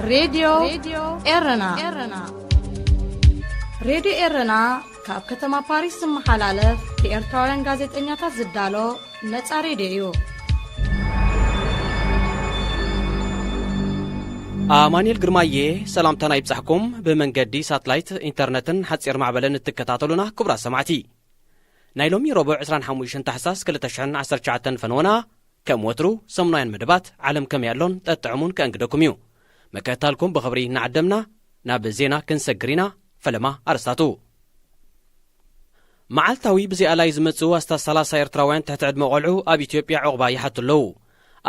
ሬድዮ ኤረና። ሬድዮ ኤረና ካብ ከተማ ፓሪስ ዝመሓላለፍ ብኤርትራውያን ጋዜጠኛታት ዝዳሎ ነጻ ሬድዮ እዩ። ኣማኑኤል ግርማየ ሰላምታና ይብጻሕኩም። ብመንገዲ ሳትላይት፣ ኢንተርነትን ሓጺር ማዕበልን እትከታተሉና ክቡራት ሰማዕቲ፣ ናይ ሎሚ ረቡዕ ዕስራን ሓሙሽተን ታሕሳስ ክልተ ሽሕን ዓሰርተ ትሽዓተን ፈነወና ከም ወትሩ ሰሙናውያን መደባት ዓለም ከመይ ኣሎን ጠጥዕሙን ከእንግደኩም እዩ። ምክትታልኩም ብኽብሪ እናዓደምና ናብ ዜና ክንሰግር ኢና። ፈለማ ኣርስታቱ። መዓልታዊ ብዘይ ኣላይ ዝመጽኡ ኣስታት ሰላሳ ኤርትራውያን ትሕቲ ዕድመ ቆልዑ ኣብ ኢትዮጵያ ዕቑባ ይሓቱ ኣለዉ።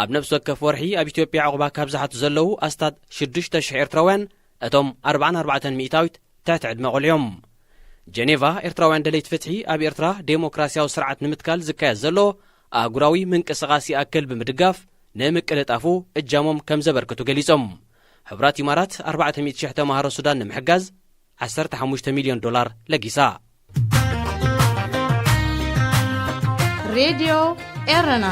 ኣብ ነፍሲ ወከፍ ወርሒ ኣብ ኢትዮጵያ ዕቑባ ካብ ዝሓቱ ዘለዉ ኣስታት ሽዱሽተ ሽሕ ኤርትራውያን፣ እቶም ኣርባዓን ኣርባዕተን ሚእታዊት ትሕቲ ዕድመ ቆልዑ እዮም። ጀኔቫ፣ ኤርትራውያን ደለይቲ ፍትሒ ኣብ ኤርትራ ዴሞክራሲያዊ ስርዓት ንምትካል ዝካየድ ዘሎ ኣህጉራዊ ምንቅስቓስ ይኣክል ብምድጋፍ፣ ንምቅልጣፉ እጃሞም ከም ዘበርክቱ ገሊጾም። ሕቡራት ኢማራት ኣርባዕተ ሚእቲ ሽሕ ተማሃሮ ሱዳን ንምሕጋዝ ዓሰርተ ሓሙሽተ ሚልዮን ዶላር ለጊሳ። ሬድዮ ኤረና።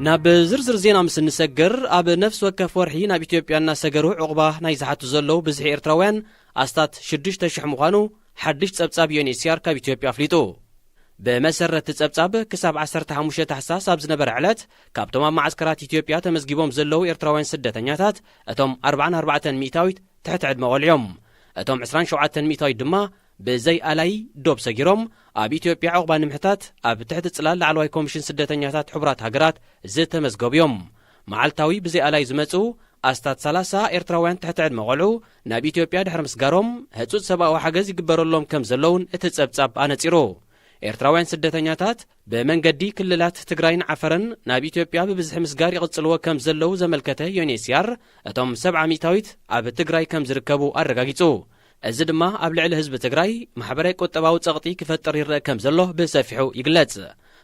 ናብ ዝርዝር ዜና ምስ እንሰግር፣ ኣብ ነፍሲ ወከፍ ወርሒ ናብ ኢትዮጵያ እናሰገሩ ዕቑባ ናይ ዝሓቱ ዘለዉ ብዝሒ ኤርትራውያን ኣስታት ሽዱሽተ ሽሕ ምዃኑ ሓድሽ ጸብጻብ ዩ ኤን ኤች ሲ ኣር ካብ ኢትዮጵያ ኣፍሊጡ። ብመሰረት እቲ ጸብጻብ፣ ክሳብ ዓሰርተ ሓሙሽተ ታሕሳስ ኣብ ዝነበረ ዕለት፣ ካብቶም ኣብ መዓስከራት ኢትዮጵያ ተመዝጊቦም ዘለዉ ኤርትራውያን ስደተኛታት፣ እቶም ኣርባዓን ኣርባዕተን ሚእታዊት ትሕቲ ዕድመ ቆልዑ እዮም። እቶም ዕስራን ሸውዓተን ሚእታዊት ድማ ብዘይ ኣላይ ዶብ ሰጊሮም ኣብ ኢትዮጵያ ዕቑባ ንምሕታት ኣብ ትሕቲ ጽላል ላዕለዋይ ኮሚሽን ስደተኛታት ሕቡራት ሃገራት ዝተመዝገቡ እዮም። መዓልታዊ ብዘይ ኣላይ ዝመጹ ኣስታት ሰላሳ ኤርትራውያን ትሕቲ ዕድመ ቆልዑ ናብ ኢትዮጵያ ድሕሪ ምስጋሮም፣ ህጹጽ ሰብኣዊ ሓገዝ ይግበረሎም ከም ዘለውን እቲ ጸብጻብ ኣነጺሩ። ኤርትራውያን ስደተኛታት ብመንገዲ ክልላት ትግራይን ዓፈርን ናብ ኢትዮጵያ ብብዝሒ ምስጋር ይቕጽልዎ ከም ዘለዉ ዘመልከተ ዩ ኤን ኤች ሲ ኣር፣ እቶም ሰብዓ ሚእታዊት ኣብ ትግራይ ከም ዝርከቡ ኣረጋጊጹ። እዚ ድማ ኣብ ልዕሊ ህዝቢ ትግራይ ማሕበራዊ ቁጠባዊ ጸቕጢ ክፈጥር ይረአ ከም ዘሎ ብሰፊሑ ይግለጽ።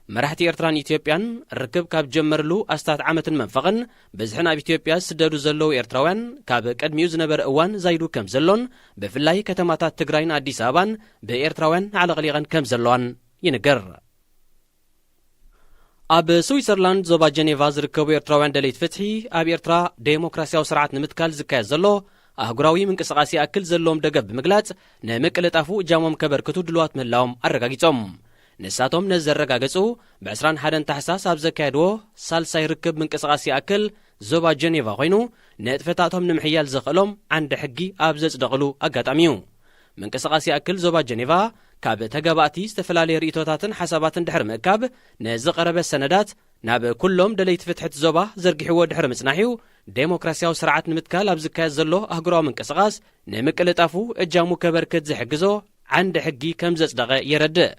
መራሕቲ ኤርትራን ኢትዮጵያን ርክብ ካብ ጀመርሉ ኣስታት ዓመትን መንፈቕን፣ ብዝሒ ናብ ኢትዮጵያ ዝስደዱ ዘለዉ ኤርትራውያን ካብ ቅድሚኡ ዝነበረ እዋን ዛይዱ ከም ዘሎን፣ ብፍላይ ከተማታት ትግራይን ኣዲስ ኣበባን ብኤርትራውያን ኣዕለቕሊቐን ከም ዘለዋን ይንገር። ኣብ ስዊዘርላንድ ዞባ ጀኔቫ ዝርከቡ ኤርትራውያን ደለይቲ ፍትሒ፣ ኣብ ኤርትራ ዴሞክራሲያዊ ስርዓት ንምትካል ዝካየድ ዘሎ ኣህጉራዊ ምንቅስቓስ ይኣክል ዘለዎም ደገፍ ብምግላጽ፣ ንምቅልጣፉ እጃሞም ከበርክቱ ድልዋት ምህላዎም ኣረጋጊጾም። ንሳቶም ነዚ ዘረጋገጹ፣ ብ ዕስራን ሓደን ታሕሳስ ኣብ ዘካየድዎ ሳልሳይ ርክብ ምንቅስቓስ ይኣክል ዞባ ጀኔቫ ኮይኑ፣ ንጥፈታቶም ንምሕያል ዘኽእሎም ዓንዲ ሕጊ ኣብ ዘጽደቕሉ ኣጋጣሚ እዩ። ምንቅስቓስ ይኣክል ዞባ ጀኔቫ፣ ካብ ተጋባእቲ ዝተፈላለየ ርእይቶታትን ሓሳባትን ድሕሪ ምእካብ፣ ንዝቐረበ ሰነዳት ናብ ኩሎም ደለይቲ ፍትሒ እቲ ዞባ ዘርጊሕዎ ድሕሪ ምጽናሕ'ዩ፣ ዴሞክራሲያዊ ስርዓት ንምትካል ኣብ ዝካየድ ዘሎ ኣህጉራዊ ምንቅስቓስ ንምቅልጣፉ እጃሙ ከበርክት ዝሕግዞ ዓንዲ ሕጊ ከም ዘጽደቐ የረድእ።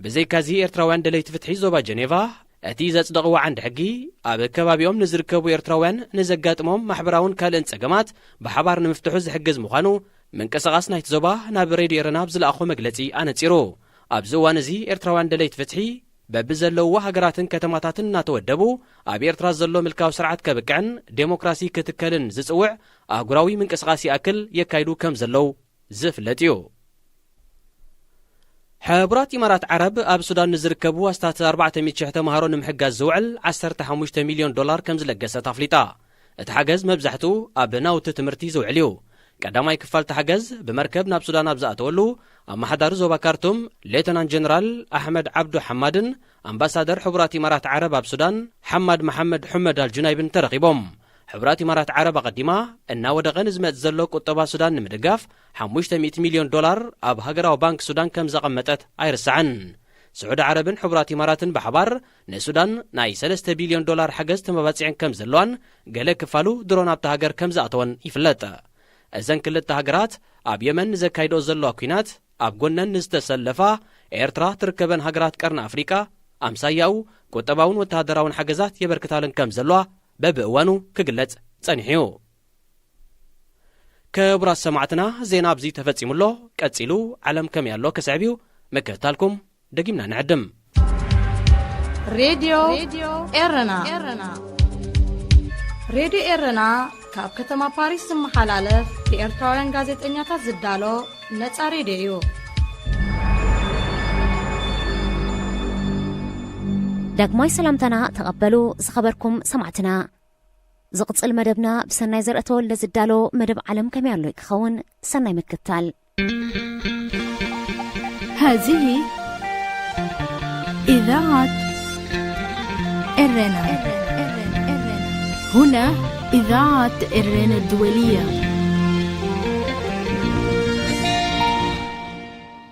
ብዘይካዚ፣ ኤርትራውያን ደለይቲ ፍትሒ ዞባ ጀኔቫ፣ እቲ ዘጽደቕዎ ዓንዲ ሕጊ፣ ኣብ ከባቢኦም ንዝርከቡ ኤርትራውያን ንዘጋጥሞም ማሕበራውን ካልእን ጸገማት ብሓባር ንምፍትሑ ዝሕግዝ ምዃኑ፣ ምንቅስቓስ ናይቲ ዞባ ናብ ሬድዮ ኤረና ኣብ ዝለኣኾ መግለጺ ኣነጺሩ። ኣብዚ እዋን እዚ፣ ኤርትራውያን ደለይቲ ፍትሒ፣ በብዘለውዎ ሃገራትን ከተማታትን እናተወደቡ፣ ኣብ ኤርትራ ዘሎ ምልካዊ ስርዓት ከብቅዕን ዴሞክራሲ ክትከልን ዝጽውዕ ኣህጉራዊ ምንቅስቓስ ይኣክል የካይዱ ከም ዘለዉ ዝፍለጥ እዩ። ሕቡራት ኢማራት ዓረብ ኣብ ሱዳን ንዝርከቡ ኣስታት ኣርባዕተ ሚእቲ ሽሕ ተምሃሮ ንምሕጋዝ ዝውዕል ዓሰርተ ሓሙሽተ ሚልዮን ዶላር ከም ዝለገሰት ኣፍሊጣ። እቲ ሓገዝ መብዛሕትኡ ኣብ ናውቲ ትምህርቲ ዝውዕል እዩ። ቀዳማይ ክፋል እቲ ሓገዝ ብመርከብ ናብ ሱዳን ኣብ ዝኣተወሉ፣ ኣመሓዳሪ ዞባ ካርቱም ሌተናንት ጀነራል ኣሕመድ ዓብዱ ሓማድን ኣምባሳደር ሕቡራት ኢማራት ዓረብ ኣብ ሱዳን ሓማድ መሓመድ ሑመድ ኣልጁናይብን ተረኺቦም። ሕቡራት ኢማራት ዓረብ ኣቐዲማ እናወደቐ ንዝመጽእ ዘሎ ቁጠባ ሱዳን ንምድጋፍ ሓሙሽተ ሚእቲ ሚልዮን ዶላር ኣብ ሃገራዊ ባንክ ሱዳን ከም ዘቐመጠት ኣይርሳዕን። ስዑዲ ዓረብን ሕቡራት ኢማራትን ብሓባር ንሱዳን ናይ ሰለስተ ቢልዮን ዶላር ሓገዝ ተመባጺዐን ከም ዘለዋን፣ ገለ ክፋሉ ድሮ ናብታ ሃገር ከም ዝኣተወን ይፍለጥ። እዘን ክልተ ሃገራት ኣብ የመን ንዘካይድኦ ዘለዋ ኲናት ኣብ ጎነን ንዝተሰለፋ ኤርትራ ትርከበን ሃገራት ቀርኒ ኣፍሪቃ፣ ኣምሳያኡ ቁጠባውን ወተሃደራውን ሓገዛት የበርክታለን ከም ዘለዋ በብእዋኑ ክግለጽ ጸኒሑ እዩ። ክቡራት ሰማዕትና፣ ዜና ኣብዚ ተፈጺሙ ኣሎ። ቀጺሉ ዓለም ከመይ ኣሎ ክስዕብ እዩ። ምክትታልኩም ደጊምና ንዕድም። ሬድዮ ኤረና። ሬድዮ ኤረና ካብ ከተማ ፓሪስ ዝመሓላለፍ ብኤርትራውያን ጋዜጠኛታት ዝዳሎ ነጻ ሬድዮ እዩ። ዳግማይ ሰላምታና ተቐበሉ ዝኸበርኩም ሰማዕትና። ዝቕጽል መደብና ብሰናይ ዘርአተወልደ ዝዳሎ መደብ ዓለም ከመይ ኣሎ ክኸውን ሰናይ ምክታል። هذه إذاعة إرنا. هنا إذاعة إرنا الدولية.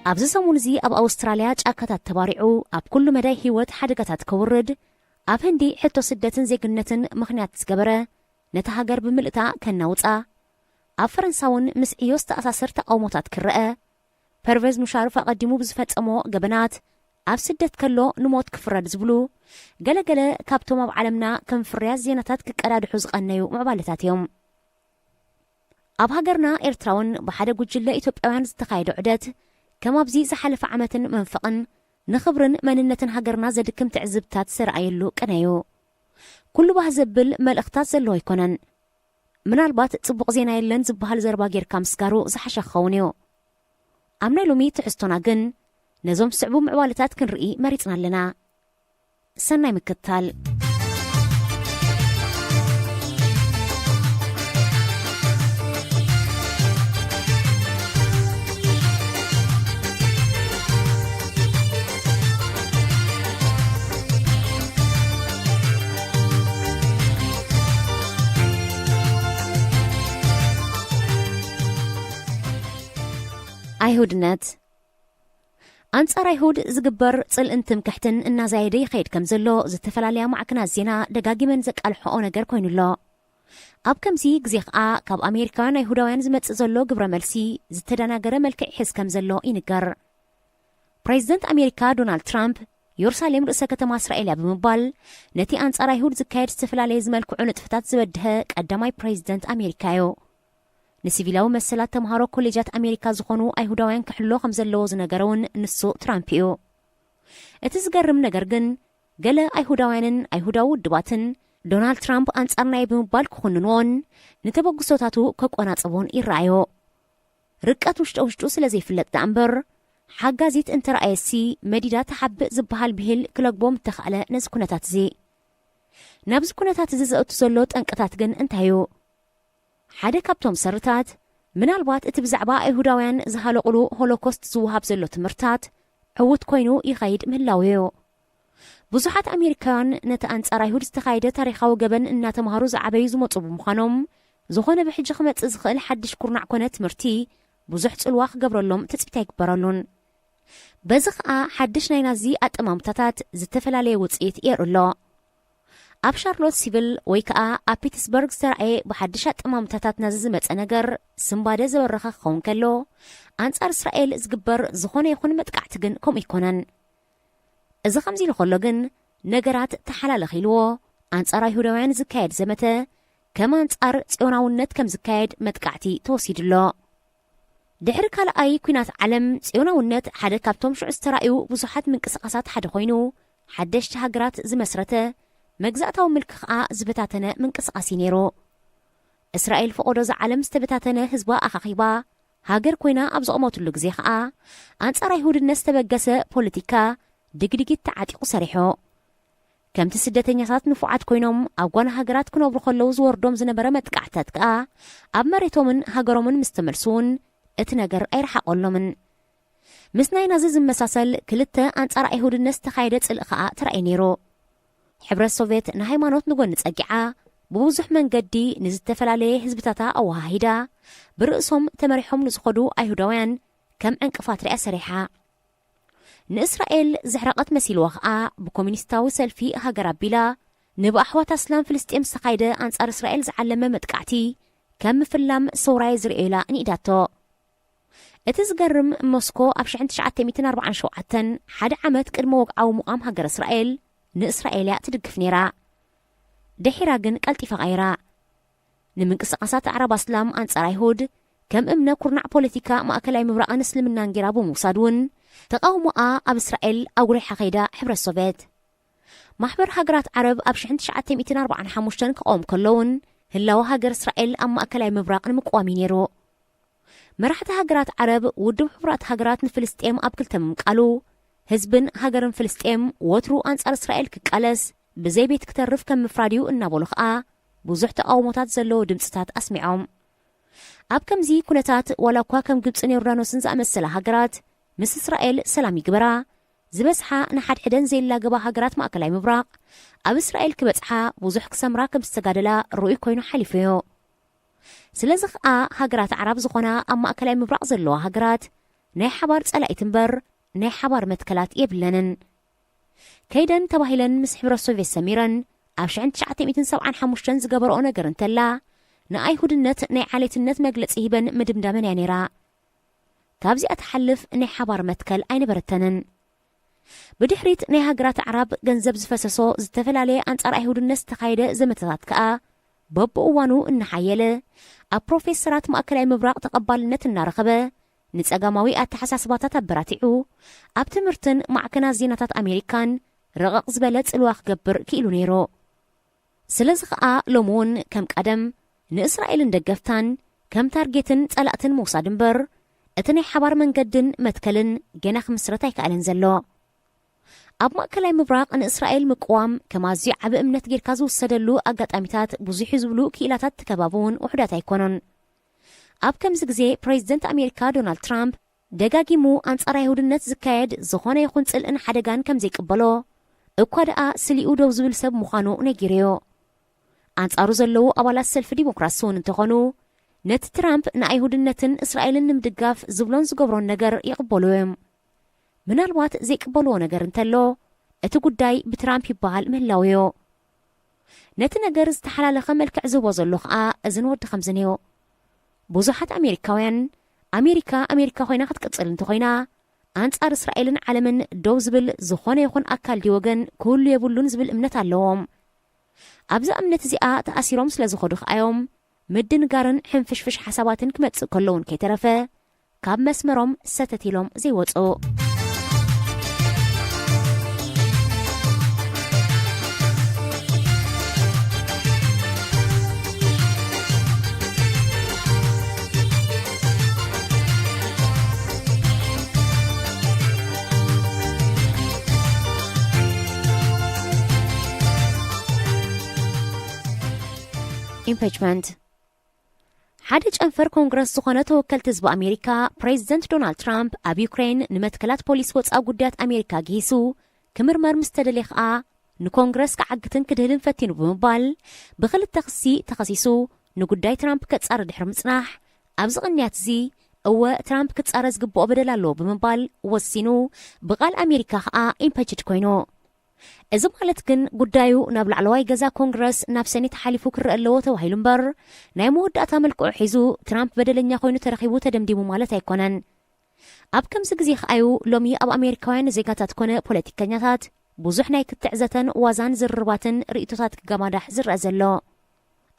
ኣብዚ ሰሙን እዚ ኣብ ኣውስትራልያ ጫካታት ተባሪዑ ኣብ ኩሉ መዳይ ህይወት ሓደጋታት ከውርድ፣ ኣብ ህንዲ ሕቶ ስደትን ዜግነትን ምኽንያት ዝገበረ ነታ ሃገር ብምልእታ ከናውጻ፣ ኣብ ፈረንሳ እውን ምስ ዕዮ ዝተኣሳሰር ተቃውሞታት ክረአ፣ ፐርቬዝ ሙሻርፍ ኣቐዲሙ ብዝፈጸሞ ገበናት ኣብ ስደት ከሎ ንሞት ክፍረድ ዝብሉ ገለገለ ካብቶም ኣብ ዓለምና ከም ፍርያት ዜናታት ክቀዳድሑ ዝቐነዩ ምዕባለታት እዮም። ኣብ ሃገርና ኤርትራ እውን ብሓደ ጉጅለ ኢትዮጵያውያን ዝተኻየደ ዑደት ከም ኣብዚ ዝሓለፈ ዓመትን መንፈቕን ንኽብርን መንነትን ሃገርና ዘድክም ትዕዝብታት ዝተረኣየሉ ቅነ እዩ። ኩሉ ባህ ዘብል መልእኽታት ዘለዎ ኣይኮነን። ምናልባት ጽቡቕ ዜና የለን ዝበሃል ዘረባ ጌርካ ምስጋሩ ዝሓሸ ክኸውን እዩ። ኣብ ናይ ሎሚ ትሕዝቶና ግን ነዞም ዝስዕቡ ምዕባለታት ክንርኢ መሪጽና ኣለና። ሰናይ ምክታል። ኣይሁድነት። ኣንጻር ኣይሁድ ዝግበር ጽልእን ትምክሕትን እናዛየደ ይኸይድ ከም ዘሎ ዝተፈላለያ ማዕከናት ዜና ደጋጊመን ዘቃልሖኦ ነገር ኮይኑ ኣሎ። ኣብ ከምዚ ግዜ ኸኣ ካብ ኣሜሪካውያን ኣይሁዳውያን ዝመጽእ ዘሎ ግብረ መልሲ ዝተደናገረ መልክዕ ይሕዝ ከም ዘሎ ይንገር። ፕሬዚደንት ኣሜሪካ ዶናልድ ትራምፕ፣ የሩሳሌም ርእሰ ከተማ እስራኤል እያ ብምባል፣ ነቲ ኣንጻር ኣይሁድ ዝካየድ ዝተፈላለየ ዝመልክዑ ንጥፈታት ዝበድሀ ቀዳማይ ፕሬዚደንት ኣሜሪካ እዩ። ንሲቪላዊ መሰላት ተምሃሮ ኮሌጃት ኣሜሪካ ዝኾኑ ኣይሁዳውያን ክሕሎ ከም ዘለዎ ዝነገረ እውን ንሱ ትራምፕ እዩ። እቲ ዝገርም ነገር ግን፣ ገለ ኣይሁዳውያንን ኣይሁዳዊ ውድባትን ዶናልድ ትራምፕ ኣንጻርና እዩ ብምባል ክኹንንዎን ንተበግሶታቱ ከቆናጽቦን ይረኣዮ። ርቀት ውሽጠ ውሽጡ ስለ ዘይፍለጥ ደኣ እምበር፣ ሓጋዚት እንተረኣየሲ መዲዳ ትሓብእ ዝበሃል ብሂል ክለግቦ ምተኻእለ ነዚ ኩነታት እዚ። ናብዚ ኩነታት እዚ ዘእቱ ዘሎ ጠንቅታት ግን እንታይ እዩ? ሓደ ካብቶም ሰርታት፣ ምናልባት እቲ ብዛዕባ ኣይሁዳውያን ዝሃለቑሉ ሆሎኮስት ዝወሃብ ዘሎ ትምህርታት ዕዉት ኮይኑ ይኸይድ ምህላው እዩ። ብዙሓት ኣሜሪካውያን ነቲ ኣንጻር ኣይሁድ ዝተኻየደ ታሪኻዊ ገበን እናተምሃሩ ዝዓበዩ ዝመጹ ብምዃኖም፣ ዝኾነ ብሕጂ ክመጽእ ዝኽእል ሓድሽ ኩርናዕ ኮነ ትምህርቲ ብዙሕ ጽልዋ ክገብረሎም ትጽቢት ኣይግበረሉን። በዚ ኸኣ ሓድሽ ናይ ናዚ ኣጠማምታታት ዝተፈላለየ ውጽኢት የርኢ ኣሎ። ኣብ ሻርሎት ሲቪል ወይ ከኣ ኣብ ፒትስበርግ ዝተራእየ ብሓድሽ ኣጠማምታታት ናዚ ዝመጸ ነገር ስንባደ ዘበረኸ ክኸውን ከሎ፣ ኣንጻር እስራኤል ዝግበር ዝኾነ ይኹን መጥቃዕቲ ግን ከምኡ ኣይኮነን። እዚ ከምዚ ኢሉ ከሎ ግን፣ ነገራት ተሓላለኽ ኢልዎ፣ ኣንጻር ኣይሁዳውያን ዝካየድ ዘመተ ከም ኣንጻር ጽዮናውነት ከም ዝካየድ መጥቃዕቲ ተወሲዱ ኣሎ። ድሕሪ ካልኣይ ኲናት ዓለም፣ ጽዮናውነት ሓደ ካብቶም ሽዑ ዝተራእዩ ብዙሓት ምንቅስቓሳት ሓደ ኮይኑ፣ ሓደሽቲ ሃገራት ዝመስረተ፣ መግዛእታዊ ምልኪ ኸኣ ዝበታተነ ምንቅስቓስ እዩ ነይሩ። እስራኤል ፈቐዶ እዛ ዓለም ዝተበታተነ ህዝባ ኣኻኺባ፣ ሃገር ኮይና ኣብ ዘቑመትሉ ግዜ ኸኣ፣ ኣንጻር ኣይሁድነት ዝተበገሰ ፖለቲካ ድግዲጊት ተዓጢቑ ሰሪሑ። ከምቲ ስደተኛታት ንፉዓት ኮይኖም ኣብ ጓና ሃገራት ክነብሩ ከለዉ ዝወርዶም ዝነበረ መጥቃዕትታት ከኣ፣ ኣብ መሬቶምን ሃገሮምን ምስ ተመልሱ እውን እቲ ነገር ኣይረሓቐሎምን። ምስ ናይ ናዚ ዝመሳሰል ክልተ ኣንጻር ኣይሁድነት ዝተኻየደ ጽልኢ ከኣ ተራእዩ ነይሩ። ሕብረት ሶቭየት ንሃይማኖት ንጎኒ ጸጊዓ፣ ብብዙሕ መንገዲ ንዝተፈላለየ ህዝብታታ ኣወሃሂዳ፣ ብርእሶም ተመሪሖም ንዝኸዱ ኣይሁዳውያን ከም ዕንቅፋት ሪኣ ሰሪሓ። ንእስራኤል ዘሕረቐት መሲልዋ ኸኣ፣ ብኮሚኒስታዊ ሰልፊ ሃገር ኣቢላ፣ ንብኣሕዋት ኣስላም ፍልስጤም ዝተኻየደ ኣንጻር እስራኤል ዝዓለመ መጥቃዕቲ ከም ምፍላም ሰውራየ ዝርእዮ ኢላ ንኢዳቶ። እቲ ዝገርም፣ ሞስኮ ኣብ ሽሕን ትሽዓተ ሚእትን ኣርባዓን ሸውዓተን፣ ሓደ ዓመት ቅድሚ ወግዓዊ ምቋም ሃገር እስራኤል፣ ንእስራኤል እያ ትድግፍ ነይራ። ድሒራ ግን ቀልጢፋ ቀይራ። ንምንቅስቓሳት ኣዕራብ ኣስላም ኣንጻር ኣይሁድ፣ ከም እምነ ኩርናዕ ፖለቲካ ማእከላይ ምብራቕን እስልምናን ጌራ ብምውሳድ እውን፣ ተቓውሞኣ ኣብ እስራኤል ኣጉሪሓ ከይዳ ሕብረት ሶቭየት። ማሕበር ሃገራት ዓረብ ኣብ ሽሕን ትሽዓተ ሚእትን ኣርባዓን ሓሙሽተን ክቐውም ከሎ እውን፣ ህላወ ሃገር እስራኤል ኣብ ማእከላይ ምብራቕ ንምቅዋም እዩ ነይሩ። መራሕቲ ሃገራት ዓረብ፣ ውድብ ሕቡራት ሃገራት ንፍልስጤም ኣብ ክልተ ምምቃሉ፣ ህዝብን ሃገርን ፍልስጤም ወትሩ ኣንጻር እስራኤል ክቃለስ ብዘይ ቤት ክተርፍ ከም ምፍራድ እዩ እናበሉ ኸኣ ብዙሕ ተቓውሞታት ዘለዎ ድምፅታት ኣስሚዖም። ኣብ ከምዚ ኩነታት ዋላ እኳ ከም ግብፅን ዮርዳኖስን ዝኣመሰላ ሃገራት ምስ እስራኤል ሰላም ይግበራ፣ ዝበዝሓ ንሓድሕደን ዘይላገባ ሃገራት ማእከላይ ምብራቕ ኣብ እስራኤል ክበጽሓ ብዙሕ ክሰምራ ከም ዝተጋደላ ርኡይ ኮይኑ ሓሊፉ እዩ። ስለዚ ኸኣ ሃገራት ኣዕራብ ዝኾና ኣብ ማእከላይ ምብራቕ ዘለዋ ሃገራት ናይ ሓባር ጸላኢት እምበር ናይ ሓባር መትከላት የብለንን። ከይደን ተባሂለን ምስ ሕብረት ሶቪየት ሰሚረን ኣብ ሽሕን ትሽዓተ ሚእትን ሰብዓን ሓሙሽተን ዝገበረኦ ነገር እንተላ ንኣይሁድነት ናይ ዓሌትነት መግለጺ ሂበን ምድምዳመን እያ ነይራ። ካብዚኣ ትሓልፍ ናይ ሓባር መትከል ኣይነበረተንን። ብድሕሪት ናይ ሃገራት ኣዕራብ ገንዘብ ዝፈሰሶ ዝተፈላለየ ኣንጻር ኣይሁድነት ዝተኻየደ ዘመተታት ከኣ በብእዋኑ እናሓየለ ኣብ ፕሮፌሰራት ማእከላይ ምብራቕ ተቐባልነት እናረኸበ ንጸጋማዊ ኣተሓሳስባታት ኣበራቲዑ ኣብ ትምህርትን ማዕከናት ዜናታት ኣሜሪካን ረቐቕ ዝበለ ጽልዋ ክገብር ክኢሉ ነይሩ። ስለዚ ኸኣ ሎሚ እውን ከም ቀደም ንእስራኤልን ደገፍታን ከም ታርጌትን ጸላእትን ምውሳድ እምበር እቲ ናይ ሓባር መንገድን መትከልን ገና ክምስረት ኣይከኣለን ዘሎ። ኣብ ማእከላይ ምብራቕ ንእስራኤል ምቅዋም ከም ኣዝዩ ዓቢ እምነት ጌርካ ዝውሰደሉ ኣጋጣሚታት ብዙሕ እዩ ዝብሉ ክኢላታት እቲ ከባቢ እውን ውሑዳት ኣይኮኑን። ኣብ ከምዚ ግዜ ፕሬዚደንት ኣሜሪካ ዶናልድ ትራምፕ ደጋጊሙ ኣንጻር ኣይሁድነት ዝካየድ ዝኾነ ይኹን ጽልእን ሓደጋን ከም ዘይቅበሎ እኳ ደኣ ስሊኡ ደው ዝብል ሰብ ምዃኑ ነጊሩዮ። ኣንጻሩ ዘለዉ ኣባላት ሰልፊ ዲሞክራሲ እውን እንተኾኑ ነቲ ትራምፕ ንኣይሁድነትን እስራኤልን ንምድጋፍ ዝብሎን ዝገብሮን ነገር ይቕበሉ እዮም። ምናልባት ዘይቅበልዎ ነገር እንተሎ እቲ ጉዳይ ብትራምፕ ይበሃል ምህላውዮ። ነቲ ነገር ዝተሓላለኸ መልክዕ ዝህቦ ዘሎ ኸኣ እዝን ወዲ ከምዝንዮ። ብዙሓት ኣሜሪካውያን ኣሜሪካ ኣሜሪካ ኮይና ክትቅጽል እንተኾይና ኣንጻር እስራኤልን ዓለምን ደው ዝብል ዝኾነ ይኹን ኣካል ድዩ ወገን ክህሉ የብሉን ዝብል እምነት ኣለዎም። ኣብዛ እምነት እዚኣ ተኣሲሮም ስለ ዝኾዱ ኸኣዮም ምድንጋርን ሕንፍሽፍሽ ሓሳባትን ክመጽእ ከሎ እውን ከይተረፈ ካብ መስመሮም ሰተት ኢሎም ዘይወጹ። ኢምፒችመንት ሓደ ጨንፈር ኮንግረስ ዝኾነ ተወከልቲ ህዝቢ ኣሜሪካ ፕሬዚደንት ዶናልድ ትራምፕ ኣብ ዩክሬን ንመትከላት ፖሊስ ወፃኢ ጉዳያት ኣሜሪካ ግሂሱ ክምርመር ምስ ተደልየ ኸኣ ንኮንግረስ ክዓግትን ክድህልን ፈቲኑ ብምባል ብክልተ ክሲ ተኸሲሱ ንጉዳይ ትራምፕ ከጻሪ ድሕሪ ምጽናሕ ኣብዚ ቅንያት እዚ እወ ትራምፕ ክጻረ ዝግብኦ በደል ኣለዎ ብምባል ወሲኑ ብቓል ኣሜሪካ ኸኣ ኢምፐችድ ኮይኑ። እዚ ማለት ግን ጉዳዩ ናብ ላዕለዋይ ገዛ ኮንግረስ ናብ ሰኔት ሓሊፉ ክረአ ኣለዎ ተባሂሉ እምበር ናይ መወዳእታ መልክዑ ሒዙ ትራምፕ በደለኛ ኮይኑ ተረኺቡ ተደምዲሙ ማለት ኣይኮነን። ኣብ ከምዚ ግዜ ከኣዩ ሎሚ ኣብ ኣሜሪካውያን ዜጋታት ኮነ ፖለቲከኛታት ብዙሕ ናይ ክትዕዘተን ዋዛን ዝርርባትን ርእይቶታት ክገማዳሕ ዝረአ ዘሎ።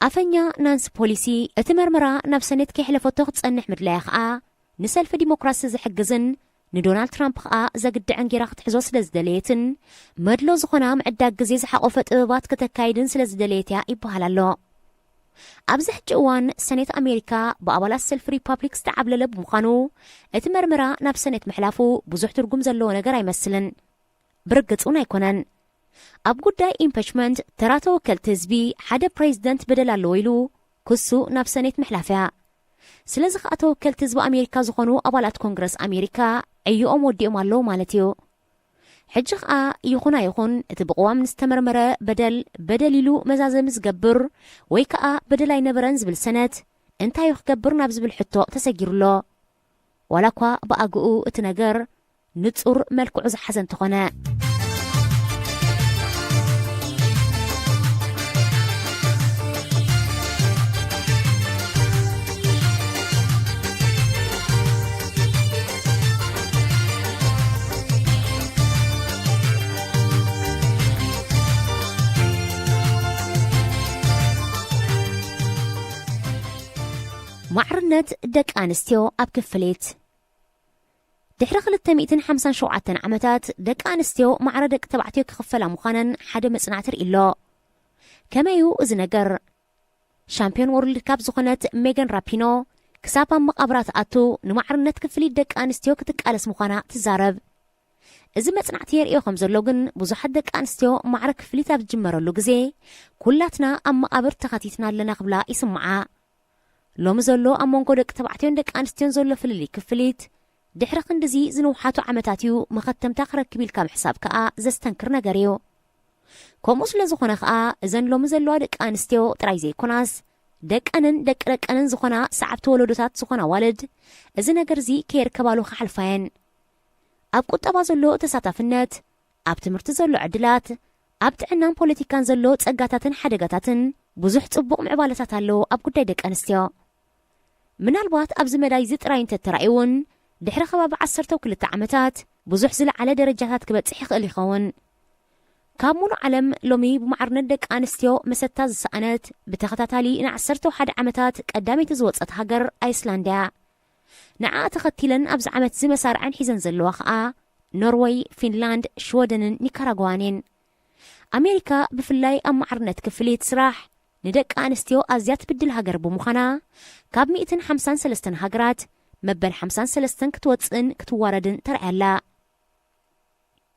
ኣፈኛ ናንሲ ፖሊሲ እቲ መርመራ ናብ ሰኔት ከይሕለፈቶ ክትጸንሕ ምድላያ ከኣ ንሰልፊ ዲሞክራሲ ዝሕግዝን ንዶናልድ ትራምፕ ከኣ ዘግድዕን ጌራ ክትሕዞ ስለ ዝደለየትን መድሎ ዝኾና ምዕዳግ ግዜ ዝሓቆፈ ጥበባት ከተካይድን ስለ ዝደለየት እያ ይበሃል ኣሎ። ኣብዚ ሕጂ እዋን ሰኔት ኣሜሪካ ብኣባላት ሰልፊ ሪፓብሊክ ዝተዓብለለ ብምዃኑ እቲ መርመራ ናብ ሰኔት ምሕላፉ ብዙሕ ትርጉም ዘለዎ ነገር ኣይመስልን። ብርግጽ እውን ኣይኮነን። ኣብ ጉዳይ ኢምፒችመንት ተራ ተወከልቲ ህዝቢ ሓደ ፕሬዚደንት በደል ኣለዎ ኢሉ ክሱ ናብ ሰኔት ምሕላፍ እያ። ስለዚ ከኣ ተወከልቲ ህዝቢ ኣሜሪካ ዝኾኑ ኣባላት ኮንግረስ ኣሜሪካ ዕዮኦም ወዲኦም ኣለዉ ማለት እዩ። ሕጂ ከኣ ይኹን ኣይኹን እቲ ብቕዋም ንዝተመርመረ በደል በደል ኢሉ መዛዘሚ ዝገብር ወይ ከኣ በደል ኣይነበረን ዝብል ሰነት እንታይ እዩ ክገብር ናብ ዝብል ሕቶ ተሰጊሩ ኣሎ። ዋላ እኳ ብኣግኡ እቲ ነገር ንጹር መልክዑ ዝሓዘ እንተኾነ። ማዕርነት ደቂ ኣንስትዮ ኣብ ክፍሊት። ድሕሪ ክልተ ሚእትን ሓምሳን ሸውዓተን ዓመታት ደቂ ኣንስትዮ ማዕረ ደቂ ተባዕትዮ ክኽፈላ ምዃነን ሓደ መጽናዕቲ ርኢ ኣሎ። ከመይ እዩ እዚ ነገር? ሻምፒዮን ወርልድ ካፕ ዝኾነት ሜገን ራፒኖ ክሳብ ኣብ መቓብራ ትኣቱ ንማዕርነት ክፍሊት ደቂ ኣንስትዮ ክትቃለስ ምዃና ትዛረብ። እዚ መጽናዕቲ የርእዮ ከም ዘሎ ግን፣ ብዙሓት ደቂ ኣንስትዮ ማዕረ ክፍሊት ኣብ ዝጅመረሉ ግዜ፣ "ኩላትና ኣብ መቓብር ተኸቲትና ኣለና" ክብላ ይስምዓ። ሎሚ ዘሎ ኣብ መንጎ ደቂ ተባዕትዮን ደቂ ኣንስትዮን ዘሎ ፍልልይ ክፍሊት፣ ድሕሪ ክንድዚ ዝንውሓቱ ዓመታት እዩ መኸተምታ ክረክብ ኢልካ ምሕሳብ ከኣ ዘስተንክር ነገር እዩ። ከምኡ ስለ ዝኾነ ከኣ፣ እዘን ሎሚ ዘለዋ ደቂ ኣንስትዮ ጥራይ ዘይኮናስ፣ ደቀንን ደቂ ደቀንን ዝኾና ሰዓብቲ ወለዶታት ዝኾና ኣዋልድ፣ እዚ ነገርዚ ከየርከባሉ ክሓልፋ እየን። ኣብ ቁጠባ ዘሎ ተሳታፍነት፣ ኣብ ትምህርቲ ዘሎ ዕድላት፣ ኣብ ጥዕናን ፖለቲካን ዘሎ ጸጋታትን ሓደጋታትን ብዙሕ ጽቡቕ ምዕባለታት ኣሎ ኣብ ጉዳይ ደቂ ኣንስትዮ። ምናልባት ኣብዚ መዳይ እዚ ጥራይ እንተተራእዩ እውን፣ ድሕሪ ከባቢ ዓሰርተ ክልተ ዓመታት ብዙሕ ዝለዓለ ደረጃታት ክበጽሕ ይኽእል ይኸውን። ካብ ሙሉእ ዓለም ሎሚ ብማዕርነት ደቂ ኣንስትዮ መሰታ ዝሰኣነት፣ ብተኸታታሊ ንዓሰርተ ሓደ ዓመታት ቀዳመይቲ ዝወጸት ሃገር ኣይስላንድ እያ። ንዓኣ ተኸቲለን ኣብዚ ዓመት እዚ መሳርዐን ሒዘን ዘለዋ ኸኣ ኖርወይ፣ ፊንላንድ፣ ሽወደንን ኒካራጓዋን እየን። ኣሜሪካ ብፍላይ ኣብ ማዕርነት ክፍሊት ስራሕ ንደቂ ኣንስትዮ ኣዝያ ትብድል ሃገር ብምዃና፣ ካብ ሚእትን ሓምሳን ሰለስተን ሃገራት መበል ሓምሳን ሰለስተን ክትወጽእን ክትዋረድን ተራእያ ኣላ።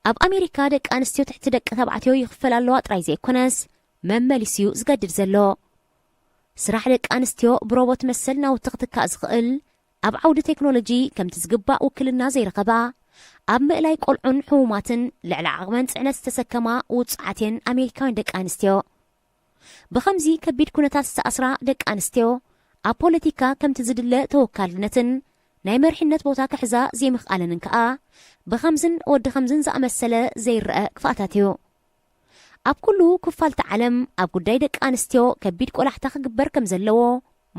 ኣብ ኣሜሪካ ደቂ ኣንስትዮ ትሕቲ ደቂ ተባዕትዮ ይኽፈላ ኣለዋ ጥራይ ዘይኮነስ፣ መመሊሱ እዩ ዝገድድ ዘሎ። ስራሕ ደቂ ኣንስትዮ ብሮቦት መሰል ናውቲ ክትካእ ዝኽእል፣ ኣብ ዓውዲ ቴክኖሎጂ ከምቲ ዝግባእ ውክልና ዘይረኸባ፣ ኣብ ምእላይ ቆልዑን ሕሙማትን ልዕሊ ዓቕመን ጽዕነት ዝተሰከማ ውጹዓት እየን ኣሜሪካውያን ደቂ ኣንስትዮ። ብኸምዚ ከቢድ ኩነታት ዝተኣስራ ደቂ ኣንስትዮ፣ ኣብ ፖለቲካ ከምቲ ዝድለ ተወካልነትን ናይ መሪሕነት ቦታ ክሕዛ ዘይምኽኣለንን ከኣ፣ ብኸምዝን ወዲ ኸምዝን ዝኣመሰለ ዘይረኣ ክፍኣታት እዩ። ኣብ ኩሉ ክፋልቲ ዓለም፣ ኣብ ጉዳይ ደቂ ኣንስትዮ ከቢድ ቆላሕታ ክግበር ከም ዘለዎ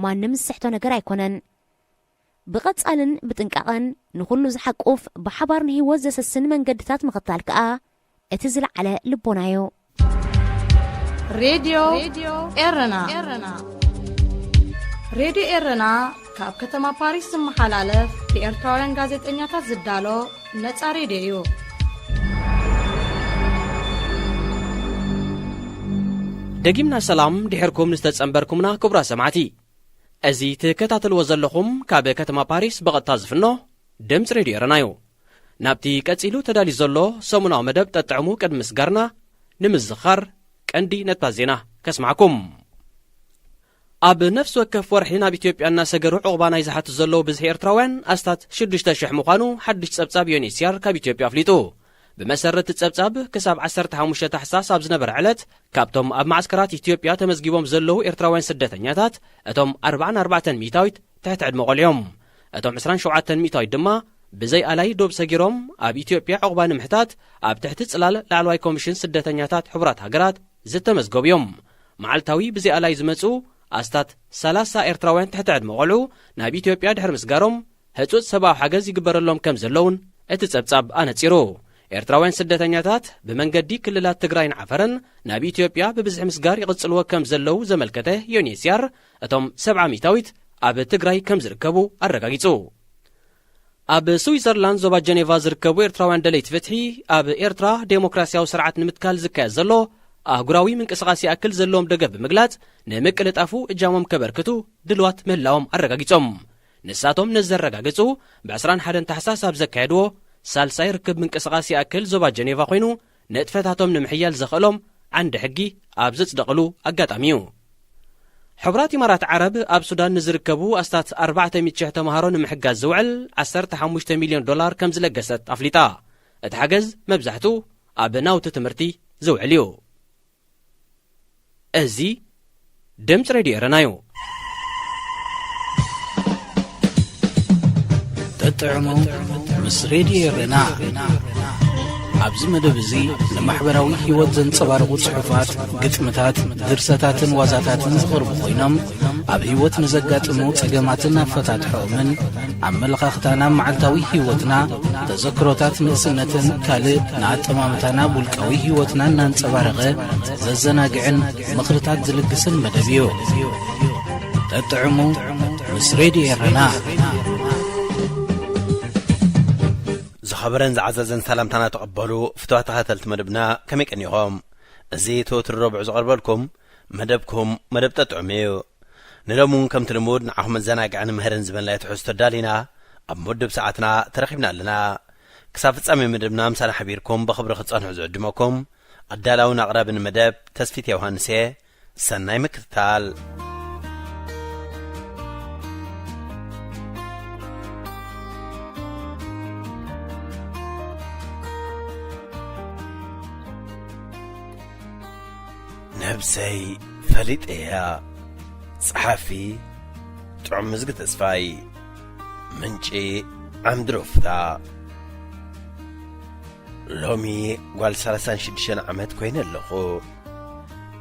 ማንም ዝስሕቶ ነገር ኣይኮነን። ብቐጻልን ብጥንቃቐን ንኹሉ ዝሓቁፍ፣ ብሓባር ንህይወት ዘሰስን መንገድታት ምኽታል ከኣ እቲ ዝለዓለ ልቦና እዩ። ሬድዮ ኤረና። ሬድዮ ኤረና ካብ ከተማ ፓሪስ ዝመሓላለፍ ብኤርትራውያን ጋዜጠኛታት ዝዳሎ ነጻ ሬድዮ እዩ። ደጊምና ሰላም ድሕርኩም ንዝተጸንበርኩምና ክቡራት ሰማዕቲ። እዚ ትከታተልዎ ዘለኹም ካብ ከተማ ፓሪስ ብቐጥታ ዝፍኖ ድምፂ ሬድዮ ኤረና እዩ። ናብቲ ቀፂሉ ተዳልዩ ዘሎ ሰሙናዊ መደብ ጠጥዕሙ ቅድሚ ምስጋርና ንምዝኻር ቀንዲ ነጥብታት ዜና ከስማዕኩም። ኣብ ነፍሲ ወከፍ ወርሒ ናብ ኢትዮጵያ እናሰገሩ ዑቕባ ናይ ዝሓቱ ዘለዉ ብዝሒ ኤርትራውያን ኣስታት ሽዱሽተ ሽሕ ምዃኑ ሓድሽ ጸብጻብ ዩኤንኤችሲኣር ካብ ኢትዮጵያ ኣፍሊጡ። ብመሰረት እቲ ጸብጻብ፣ ክሳብ ዓሰርተ ሓሙሽተ ታሕሳስ ኣብ ዝነበረ ዕለት፣ ካብቶም ኣብ ማዕስከራት ኢትዮጵያ ተመዝጊቦም ዘለዉ ኤርትራውያን ስደተኛታት፣ እቶም ኣርብዓን ኣርባዕተን ሚእታዊት ትሕቲ ዕድመ ቆልዑ እዮም። እቶም ዕስራን ሸውዓተን ሚእታዊት ድማ ብዘይ ኣላይ ዶብ ሰጊሮም ኣብ ኢትዮጵያ ዑቕባ ንምሕታት ኣብ ትሕቲ ጽላል ላዕለዋይ ኮሚሽን ስደተኛታት ሕቡራት ሃገራት ዝተመዝገቡ እዮም። መዓልታዊ ብዘይ ኣላይ ዝመጹ ኣስታት ሰላሳ ኤርትራውያን ትሕቲ ዕድመ ቆልዑ ናብ ኢትዮጵያ ድሕሪ ምስጋሮም፣ ህጹጽ ሰብኣዊ ሓገዝ ይግበረሎም ከም ዘሎ እውን እቲ ጸብጻብ ኣነጺሩ። ኤርትራውያን ስደተኛታት ብመንገዲ ክልላት ትግራይን ዓፈርን ናብ ኢትዮጵያ ብብዝሒ ምስጋር ይቕጽልዎ ከም ዘለዉ ዘመልከተ ዩኤንኤችሲኣር፣ እቶም ሰብዓ ሚእታዊት ኣብ ትግራይ ከም ዝርከቡ ኣረጋጊጹ። ኣብ ስዊዘርላንድ ዞባ ጀኔቫ ዝርከቡ ኤርትራውያን ደለይቲ ፍትሒ፣ ኣብ ኤርትራ ዴሞክራሲያዊ ስርዓት ንምትካል ዝካየድ ዘሎ ኣህጉራዊ ምንቅስቓስ ይኣክል ዘለዎም ደገፍ ብምግላጽ፣ ንምቅልጣፉ እጃሞም ከበርክቱ ድልዋት ምህላዎም ኣረጋጊጾም። ንሳቶም ነዚ ዘረጋገጹ፣ ብ ዕስራን ሓደን ታሕሳስ ኣብ ዘካየድዎ ሳልሳይ ርክብ ምንቅስቓስ ይኣክል ዞባ ጀኔቫ ኮይኑ፣ ንጥፈታቶም ንምሕያል ዘኽእሎም ዓንዲ ሕጊ ኣብ ዘጽደቕሉ ኣጋጣሚ እዩ። ሕቡራት ኢማራት ዓረብ ኣብ ሱዳን ንዝርከቡ ኣስታት ኣርባዕተ ሚእቲ ሽሕ ተምሃሮ ንምሕጋዝ ዝውዕል ዓሰርተ ሓሙሽተ ሚልዮን ዶላር ከም ዝለገሰት ኣፍሊጣ። እቲ ሓገዝ መብዛሕትኡ ኣብ ናውቲ ትምህርቲ ዝውዕል እዩ። እዚ ድምፂ ሬድዮ ኤረና እዩ። ጠጥዕሙ ምስ ሬድዮ ኤረና። ኣብዚ መደብ እዚ ንማሕበራዊ ህይወት ዘንጸባርቑ ጽሑፋት፣ ግጥምታት፣ ድርሰታትን ዋዛታትን ዝቐርቡ ኮይኖም፣ ኣብ ህይወት ንዘጋጥሙ ጸገማትን ኣፈታትሖኦምን፣ ኣመለኻኽታና፣ መዓልታዊ ህይወትና፣ ተዘክሮታት ንእስነትን ካልእ ንኣጠማምታና፣ ውልቃዊ ህይወትና እናንጸባረቐ ዘዘናግዕን ምኽርታት ዝልግስን መደብ እዩ። ጠጥዕሙ ምስ ሬድዮ ኤረና። ዝኸበረን ዝዓዘዘን ሰላምታና ተቐበሉ ፍቱዋት ተኸታተልቲ መደብና፣ ከመይ ቀኒኹም? እዚ እቲ ወትሩ ረቡዕ ዝቐርበልኩም መደብኩም መደብ ጠጥዑም እዩ። ንሎሚ እውን ከምቲ ልሙድ ንዓኹም መዘናግዕን ምህርን ዝበልናዮ ትሕዝቶ ኣዳሊና ኣብ መወድብ ሰዓትና ተረኺብና ኣለና። ክሳብ ፍጻሜ መደብና ምሳና ሓቢርኩም ብኽብሪ ክትጸንሑ ዝዕድመኩም ኣዳላውን ኣቕራብን መደብ ተስፊት ዮሃንስ እየ። ሰናይ ምክትታል። ነብሰይ ፈሊጠያ። ጸሓፊ ጥዑም ምዝጊ ተስፋይ። ምንጪ ዓምዲ ዶፍታ። ሎሚ ጓል ሰላሳን ሽዱሽተን ዓመት ኮይነ ኣለኹ።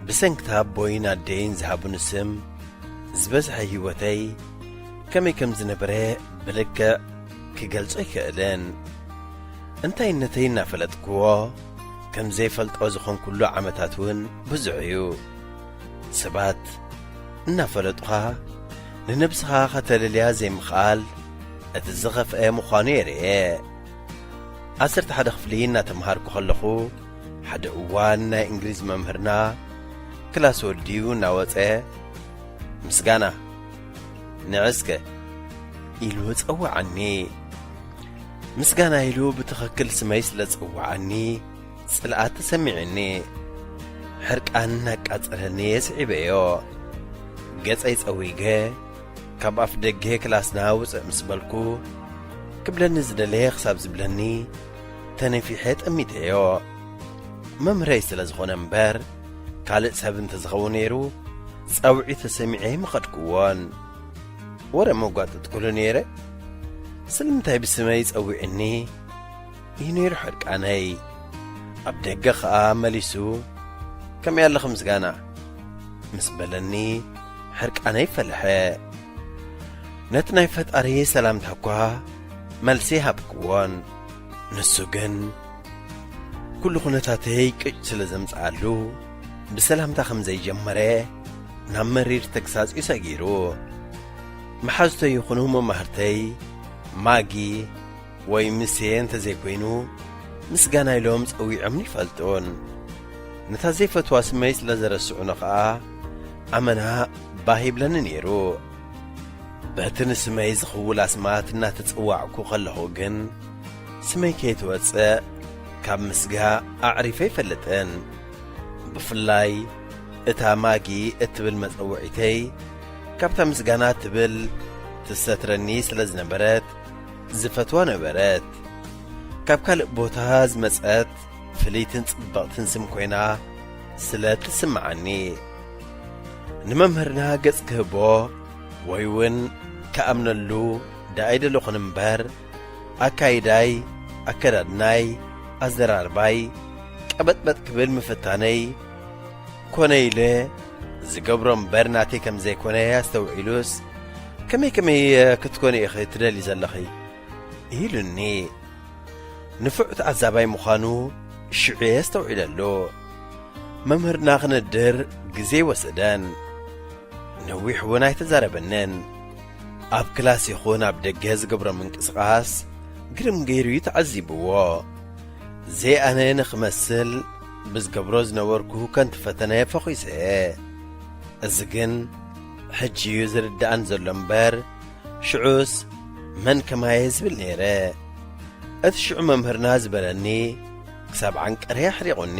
ብሰንክታ ኣቦይን ኣደይን ዝሃቡኒ ስም ዝበዝሐ ህይወተይ ከመይ ከም ዝነበረ ብልክዕ ክገልጾ ኣይክእልን። እንታይነተይ እናፈለጥክዎ ከም ዘይፈልጦ ዝኾንኩሉ ዓመታት እውን ብዙሕ እዩ። ሰባት እናፈለጡኻ ንነብስኻ ከተለልያ ዘይምኽኣል እቲ ዝኸፍአ ምዃኑ የርእየ። ዓሰርተ ሓደ ክፍሊ እናተምሃርኩ ከለኹ ሓደ እዋን ናይ እንግሊዝ መምህርና ክላስ ወዲኡ እናወጸ፣ "ምስጋና፣ ንዕስከ?" ኢሉ ጸውዓኒ። ምስጋና ኢሉ ብትኽክል ስመይ ስለ ጸውዓኒ ጽልኣት ተሰሚዑኒ። ሕርቃን እናቃጸለኒ ስዒበዮ። ገጸይ ጸዊገ ካብ ኣፍ ደገ ክላስና ውጽእ ምስ በልኩ፣ ክብለኒ ዝደለየ ክሳብ ዝብለኒ ተነፊሐ ጠሚተዮ። መምህረይ ስለ ዝኾነ እምበር፣ ካልእ ሰብ እንተዝኸውን ነይሩ፣ ጻውዒት ተሰሚዐ ኣይምኸድኩዎን። ወረ መጓጥጥኩሉ ነይረ። ስለምንታይ ብስመይ ጸዊዕኒ? እዩ ነይሩ ሕርቃነይ። ኣብ ደገ ኸኣ መሊሱ፣ "ከመይ ኣለኺ ምስጋና?" ምስ በለኒ፣ ሕርቃነይ ፈለሐ። ነቲ ናይ ፈጣሪ ሰላምታ እኳ መልሲ ሃብክዎን። ንሱ ግን ኩሉ ኩነታተይ ቅጭ ስለ ዘምጽኣሉ፣ ብሰላምታ ከም ዘይጀመረ ናብ መሪር ተግሳጽ እዩ ሰጊሩ። መሓዙተይ ይኹኑ መማህርተይ ማጊ ወይ ምሴ እንተዘይኮይኑ፣ ምስጋና ኢሎም ጸዊዖምኒ ይፈልጡን። ነታ ዘይፈትዋ ስመይ ስለ ዘረስዑኒ ኸኣ፣ ኣመና ባህ ይብለኒ ነይሩ። በቲ ንስመይ ዝኽውል ኣስማት እናተጸዋዕኩ ከለኹ ግን፣ ስመይ ከይትወጽእ ካብ ምስጋ ኣዕሪፈ ኣይፈልጥን። ብፍላይ እታ ማጊ እትብል መጸውዒተይ፣ ካብታ ምስጋና እትብል ትሰትረኒ ስለ ዝነበረት፣ ዝፈትዋ ነበረት። ካብ ካልእ ቦታ ዝመጸት ፍልይትን ጽብቕትን ስም ኮይና ስለ ትስምዓኒ፣ ንመምህርና ገጽ ክህቦ ወይ እውን ክኣምነሉ ደኣ ኣይደለኹን እምበር፣ ኣካይዳይ፣ ኣከዳድናይ፣ ኣዘራርባይ ቀበጥበጥ ክብል ምፍታነይ ኮነ ኢለ ዝገብሮ እምበር ናተይ ከም ዘይኮነ ኣስተውዒሉስ፣ "ከመይ ከመይ ክትኮኒ ኢኺ ትደልዪ ዘለኺ?" ኢሉኒ። ንፉዕ ተዓዛባይ ምዃኑ ሽዑ እየ ኣስተውዒለሉ። መምህርና ክነድር ግዜ ኣይወሰደን። ነዊሕ እውን ኣይተዛረበንን። ኣብ ክላስ ይኹን ኣብ ደገ ዝገብሮ ምንቅስቓስ ግርም ገይሩ እዩ ተዓዚብዎ። ዘይኣነ ንኽመስል ብዝገብሮ ዝነበርኩ ከንቱ ፈተነ ፈኺሰ። እዚ ግን ሕጂ እዩ ዝርድኣን ዘሎ እምበር፣ ሽዑስ መን ከማየ ዝብል ነይረ። እቲ ሽዑ መምህርና ዝበለኒ ክሳብ ዓንቀረይ ኣሕሪቑኒ።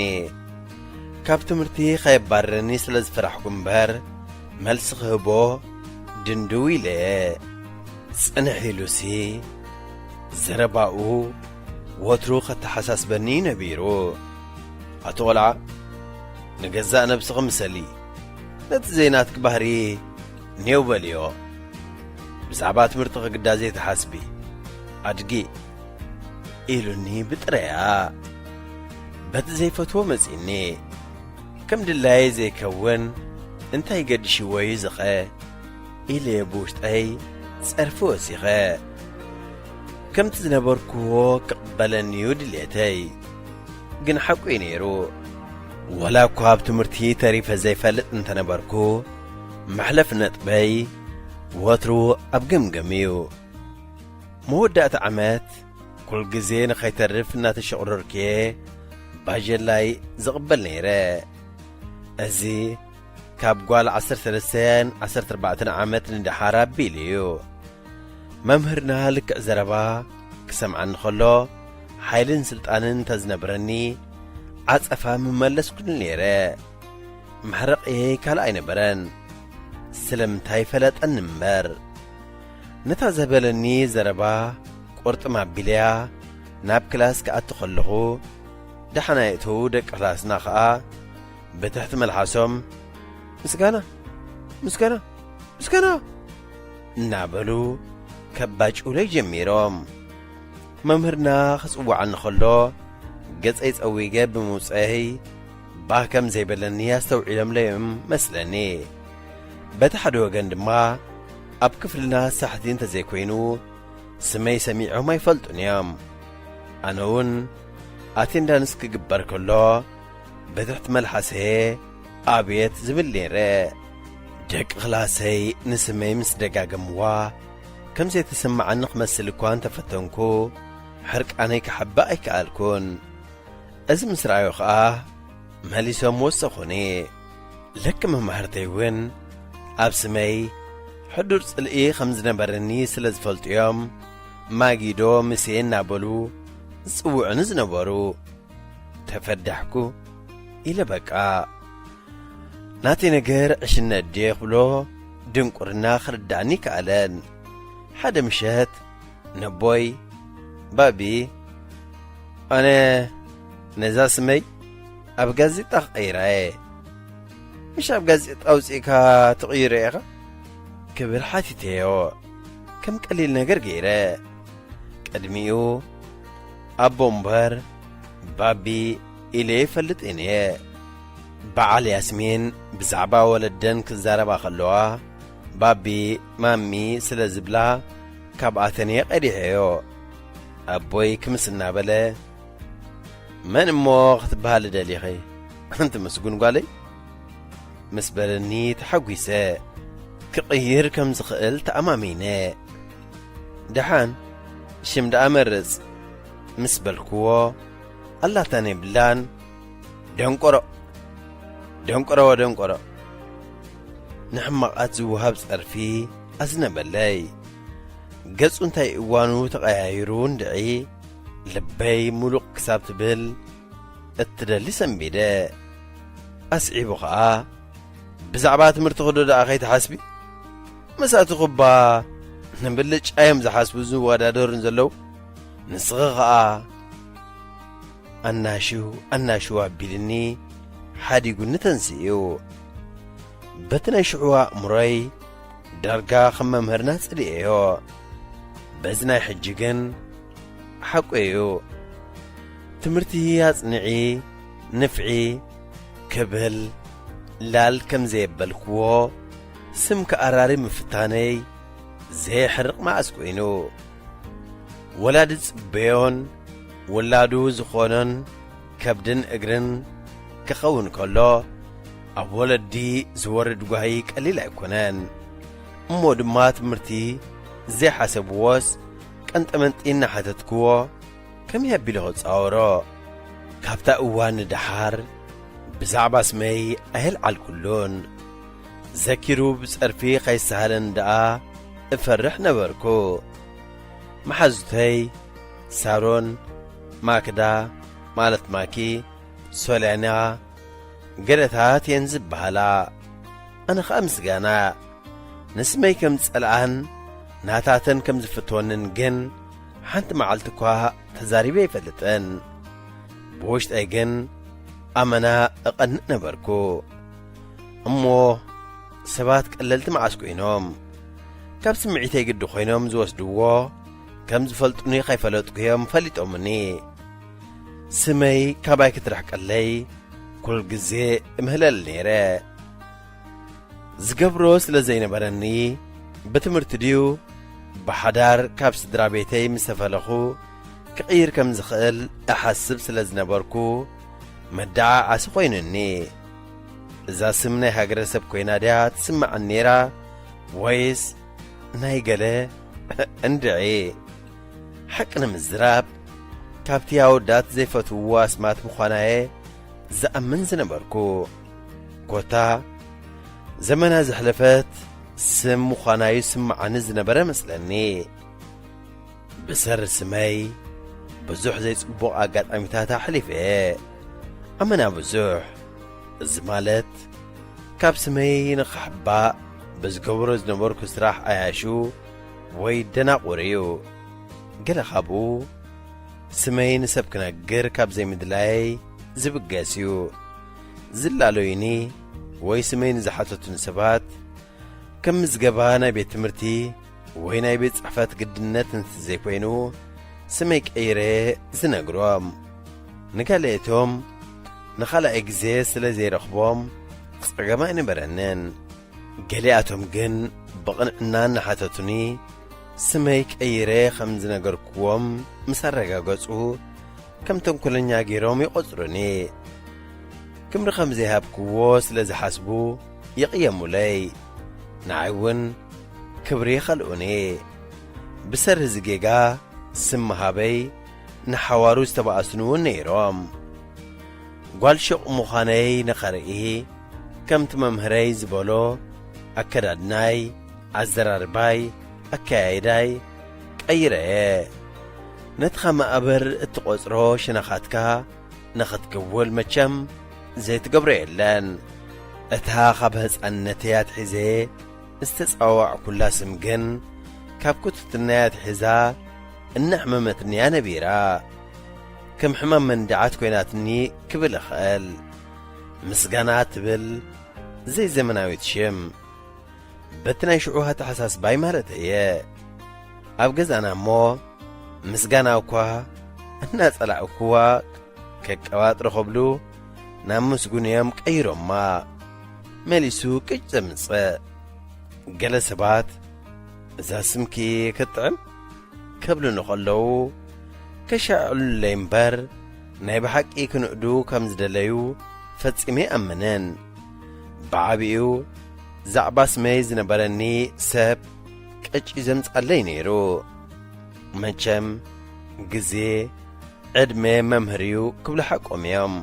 ካብ ትምህርቲ ከየባርረኒ ስለ ዝፈራሕኩ እምበር፣ መልሲ ክህቦ ድንድው ኢለ። ጽንሕ ኢሉሲ ዘረባኡ ወትሩ ከተሓሳስበኒ እዩ ነቢሩ። "ኣቶ ቆልዓ፣ ንገዛእ ነብስኺ ምሰሊ፣ ነቲ ዘይናትኪ ባህሪ ኔው በልዮ። ብዛዕባ ትምህርትኺ ግዳ ዘይትሓስቢ፣ ኣድጊ" ኢሉኒ ብጥረያ። በቲ ዘይፈትዎ መጺኒ። ከም ድላየ ዘይከውን እንታይ ገዲሽዎ እዩ ዝኸ ኢለ ብውሽጠይ ጸርፊ ወሲኸ። ከምቲ ዝነበርክዎ ክቕበለኒ እዩ ድሌተይ። ግን ሓቁ እዩ ነይሩ። ወላ እኳ ኣብ ትምህርቲ ተሪፈ ዘይፈልጥ እንተነበርኩ፣ መሕለፊ ነጥበይ ወትሩ ኣብ ገምገም እዩ። መወዳእታ ዓመት ኩል ግዜ ንኸይተርፍ እናተሸቑረርኩ እየ ባጀላይ ዝቕበል ነይረ። እዚ ካብ ጓል ዓሰርተ ሰለስተን ዓሰርተ ኣርባዕተን ዓመት ንደሓር ኣቢሉ እዩ። መምህርና ልክዕ ዘረባ ክሰምዓኒ ከሎ፣ ሓይልን ስልጣንን እንተዝነብረኒ፣ ዓጸፋ ምመለስኩሉ ነይረ። መሕረቕየይ ካልእ ኣይነበረን። ስለምንታይ ፈለጠኒ እምበር። ነታ ዘበለኒ ዘረባ ቁርጥም ኣቢለያ ናብ ክላስ ክኣቱ ከለኹ፣ ደሓና የእተዉ ደቂ ክላስና ኸኣ ብትሕቲ መልሓሶም፣ "ምስጋና፣ ምስጋና፣ ምስጋና!" እናበሉ ከባጭውለይ ጀሚሮም። መምህርና ክጽውዓኒ ከሎ፣ ገጸይ ጸዊገ ብምውጸይ፣ ባህ ከም ዘይበለኒ ኣስተውዒሎምለዮም መስለኒ። በቲ ሓደ ወገን ድማ፣ ኣብ ክፍልና ሳሕቲ እንተዘይኮይኑ፣ ስመይ ሰሚዖም ኣይፈልጡን እዮም። ኣነ እውን ኣቴንዳንስ ክግበር ከሎ፣ ብትሕቲ መልሓሰየ ኣቤት ዝብል ነይረ። ደቂ ክላሰይ ንስመይ ምስ ደጋገምዋ፣ ከም ዘይተሰማዓኒ ክመስል እኳ እንተፈተንኩ፣ ሕርቃነይ ክሓብእ ኣይከኣልኩን። እዚ ምስ ረኣዩ ኸኣ መሊሶም ወሰኹኒ። ለክ መማህርተይ እውን ኣብ ስመይ ሕዱር ጽልኢ ከም ዝነበረኒ ስለ ዝፈልጡ እዮም፣ ማጊዶ፣ ምሴ እናበሉ ዝጽውዑኒ ዝነበሩ። ተፈዳሕኩ ኢለ በቃ። ናተይ ነገር ዕሽነት ድየ ክብሎ ድንቁርና ክርዳእኒ ከኣለን። ሓደ ምሸት ነቦይ፣ "ባቢ፣ ኣነ ነዛ ስመይ ኣብ ጋዜጣ ክቐይራ እየ። ምሽ ኣብ ጋዜጣ ኣውጺእካ ትቕይሮ ኢኻ?" ክብል ሓቲተዮ። ከም ቀሊል ነገር ገይረ። ቅድሚኡ ኣቦ እምበር ባቢ ኢለ ይፈልጥ እየ። በዓል ያስሚን ብዛዕባ ወለደን ክዛረባ ከለዋ፣ ባቢ፣ ማሚ ስለ ዝብላ፣ ካብኣተን እየ ቀዲሐዮ። ኣቦይ ክምስ እናበለ፣ "መን እሞ ክትበሃሊ ደሊኺ? ኣንቲ ምስጉን ጓለይ?" ምስ በለኒ ተሓጒሰ። ክቕይር ከም ዝኽእል ተኣማሚነ። "ደሓን፣ ሽም ደኣ መርጽ" ምስ በልክዎ፣ ኣላታን የብላን፣ "ደንቆሮ፣ ደንቆሮ፣ ደንቆሮ!" ንሕማቓት ዝወሃብ ጸርፊ ኣዝነበለይ። ገጹ እንታይ እዋኑ ተቐያይሩ እንድዒ፣ ልበይ ሙሉቕ ክሳብ ትብል እትደሊ ሰንቢደ። ኣስዒቡ ኸኣ፣ "ብዛዕባ ትምህርትኺ ዶ ደኣ ከይትሓስቢ? ምስኣትኺ እባ ንብልጫ እዮም ዝሓስቡ ዝወዳደሩን ዘለዉ። ንስኺ ኸኣ" ኣናሽው ኣናሽው ኣቢልኒ ሓዲጉኒ ተንሲኡ። በቲ ናይ ሽዑ ኣእምሮይ ዳርጋ ከም መምህርና ጽሊኤዮ። በዚ ናይ ሕጂ ግን ሓቁ እዩ። ትምህርቲ ኣጽንዒ፣ ንፍዒ ክብል ላል ከም ዘየበልክዎ ስም ክኣራሪ ምፍታነይ ዘየሕርቕ መዓስ ኮይኑ። ወላዲ ዝጽበዮን ውላዱ ዝኾኖን ከብድን እግርን ክኸውን ከሎ፣ ኣብ ወለዲ ዝወርድ ጓሂ ቀሊል ኣይኮነን። እሞ ድማ ትምህርቲ ዘይሓሰብዎስ ቀንጠመንጢ እናሓተትክዎ ከመይ ኣቢሉ ክጻወሮ? ካብታ እዋን ንደሓር ብዛዕባ ስመይ ኣየልዓልኩሉን። ዘኪሩ ብጸርፊ ከይሰሃለን ደኣ እፈርሕ ነበርኩ። መሓዙተይ ሳሮን፣ ማክዳ፣ ማለት ማኪ፣ ሶልያና፣ ገለታት እየን ዝበሃላ። ኣነ ኸኣ ምስጋና። ንስመይ ከም ዝጸልኣን ናታተን ከም ዝፍትወንን ግን ሓንቲ መዓልቲ እኳ ተዛሪበ ኣይፈልጥን። ብውሽጠይ ግን ኣመና እቐንእ ነበርኩ። እሞ ሰባት ቀለልቲ መዓስ ኮይኖም? ካብ ስምዒተይ ግዲ ኮይኖም ዝወስድዎ፣ ከም ዝፈልጡኒ ከይፈለጥኩ እዮም ፈሊጦምኒ። ስመይ ካባይ ክትርሕቀለይ ኩል ግዜ እምህለል ነይረ። ዝገብሮ ስለ ዘይነበረኒ፣ ብትምህርቲ ድዩ ብሓዳር ካብ ስድራ ቤተይ ምስ ተፈለኹ ክቕይር ከም ዝኽእል እሓስብ ስለ ዝነበርኩ፣ መደዓዓሲ ኮይኑኒ። እዛ ስም ናይ ሃገረሰብ ኮይና ድያ ትስምዓኒ ነይራ ወይስ ናይ ገለ? እንድዒ። ሓቂ ንምዝራብ፣ ካብቲ ኣወዳት ዘይፈትውዎ ኣስማት ምዃናየ ዝኣምን ዝነበርኩ። ኮታ፣ ዘመና ዘሕለፈት ስም ምዃናዩ ስምዓኒ ዝነበረ መስለኒ። ብሰሪ ስመይ፣ ብዙሕ ዘይጽቡቕ ኣጋጣሚታት ኣሕሊፈ እየ። ኣመና ብዙሕ። እዚ ማለት፣ ካብ ስመይ ንኽሕባእ ብዝገብሮ ዝነበርኩ ስራሕ ኣያሹ ወይ ደናቑር እዩ። ገለ ካብኡ፣ ስመይ ንሰብ ክነግር ካብ ዘይምድላየይ ዝብገስ እዩ። ዝላለዩኒ ወይ ስመይ ንዝሓተቱኒ ሰባት፣ ከም ምዝገባ ናይ ቤት ትምህርቲ ወይ ናይ ቤት ጽሕፈት ግድነት እንተዘይኮይኑ፣ ስመይ ቀይረ ዝነግሮም። ንገለኤቶም ንኻልኣይ ግዜ ስለ ዘይረኽቦም ጸገም ኣይነበረንን። ገሊኣቶም ግን ብቕንዕና እናሓተቱኒ፣ ስመይ ቀይረ ከም ዝነገርክዎም ምስ ኣረጋገጹ፣ ከም ተንኮለኛ ገይሮም ይቖጽሩኒ። ክብሪ ከም ዘይሃብክዎ ስለ ዝሓስቡ ይቕየሙለይ። ንዓይ እውን ክብሪ ይኸልኡኒ። ብሰሪ እዚ ጌጋ ስም ምሃበይ ንሓዋሩ ዝተባእሱኒ እውን ነይሮም። ጓል ሹቕ ምዃነይ ንኸርኢ፣ ከምቲ መምህረይ ዝበሎ፣ ኣከዳድናይ፣ ኣዘራርባይ፣ ኣከያይዳይ ቀይረየ። ነቲ ካብ መቓብር እትቖጽሮ ሸነኻትካ ንኽትክውል መቸም ዘይትገብሮ የለን። እታ ካብ ህጻንነተይ ኣትሒዘ ዝተጻዋዕኩላ ስም ግን፣ ካብ ክትትናይ ኣትሒዛ እናሕመመትን'ያ ነቢራ። ከም ሕማም መንድዓት ኮይናትኒ ክብል እኽእል። ምስጋና ትብል ዘይዘመናዊት ሽም። በቲ ናይ ሽዑ ኣተሓሳስባይ ማለት እየ። ኣብ ገዛና እሞ፣ ምስጋና እኳ እናጸላእኩዋ፣ ከቀባጥሩ ክብሉ ናብ ምስጉን እዮም ቀይሮማ። መሊሱ ቅጭ ዘምጽእ። ገለ ሰባት፣ "እዛ ስምኪ ክትጥዕም?" ከብሉኒ ከለዉ፣ ከሻዕሉለይ እምበር፣ ናይ ብሓቂ ክንእዱ ከም ዝደለዩ ፈጺመ ኣይኣምንን። ብዓቢኡ፣ ዛዕባ ስመይ ዝነበረኒ ሰብ ቅጭ ዘምጻለይ ነይሩ። መቸም፣ ግዜ፣ ዕድመ መምህር እዩ ክብሉ ሓቆም እዮም።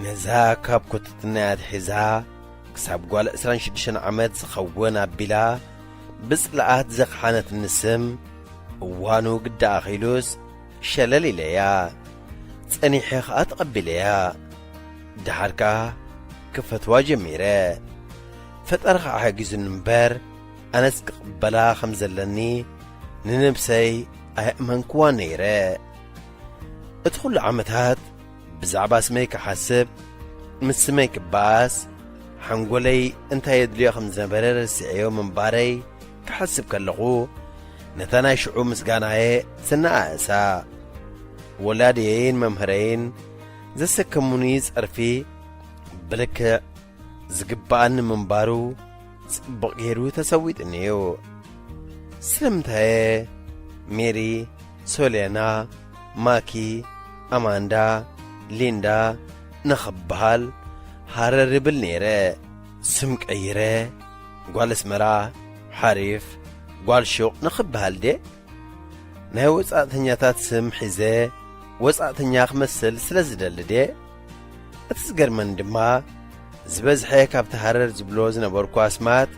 ነዛ ካብ ኮተትና ኣትሒዛ ክሳብ ጓል ዕስራን ሽዱሽተን ዓመት ዝኸውን ኣቢላ ብጽልኣት ዘኽሓነትኒ ስም፣ እዋኑ ግዳ ኣኺሉስ ሸለል ኢለያ። ጸኒሐ ኸኣ ተቐቢለያ። ደሓር ከኣ ክፈትዋ ጀሚረ። ፈጣሪ ኸኣ ሓጊዙኒ እምበር፣ ኣነስ ክቕበላ ከም ዘለኒ ንነብሰይ ኣየእመንክዋን ነይረ። እቲ ኹሉ ዓመታት ብዛዕባ ስመይ ክሓስብ፣ ምስ ስመይ ክበኣስ፣ ሓንጎለይ እንታይ የድልዮ ከም ዝነበረ ረሲዐዮ ምንባረይ ክሓስብ ከለኹ፣ ነታ ናይ ሽዑ ምስጋናየ ዝነኣእሳ፣ ወላድየይን መምህረይን ዘሰከሙኒ ጸርፊ ብልክዕ ዝግብኣኒ ምንባሩ ጽቡቕ ገይሩ ተሰዊጥኒ እዩ። ስለምንታየ ሜሪ፣ ሶልያና፣ ማኪ፣ ኣማንዳ፣ ሊንዳ ንኽበሃል ሃረር እብል ነይረ። ስም ቀይረ፣ ጓል ኣስመራ፣ ሓሪፍ፣ ጓል ሹቕ ንኽበሃል ድየ? ናይ ወጻእተኛታት ስም ሒዘ ወጻእተኛ ክመስል ስለ ዝደሊ ድየ? እቲ ዝገርመኒ ድማ፣ ዝበዝሐ ካብቲ ሃረር ዝብሎ ዝነበርኩ ኣስማት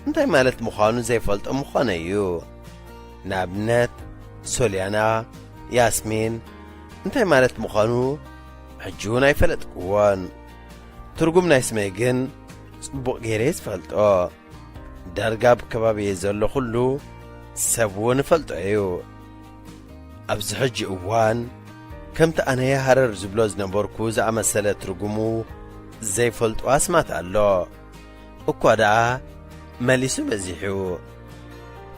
እንታይ ማለት ምዃኑ ዘይፈልጦ ምዃነይ እዩ። ንኣብነት፣ ሶልያና፣ ያስሚን እንታይ ማለት ምዃኑ ሕጂ እውን ኣይፈለጥክዎን። ትርጉም ናይ ስመይ ግን ጽቡቕ ገይረ እየ ዝፈልጦ። ዳርጋ ኣብ ከባቢየ ዘሎ ኩሉ ሰብ እውን ይፈልጦ እዩ። ኣብዚ ሕጂ እዋን፣ ከምቲ ኣነ ሃረር ዝብሎ ዝነበርኩ ዝኣመሰለ ትርጉሙ ዘይፈልጦ ኣስማት ኣሎ። እኳ ደኣ መሊሱ በዚሑ።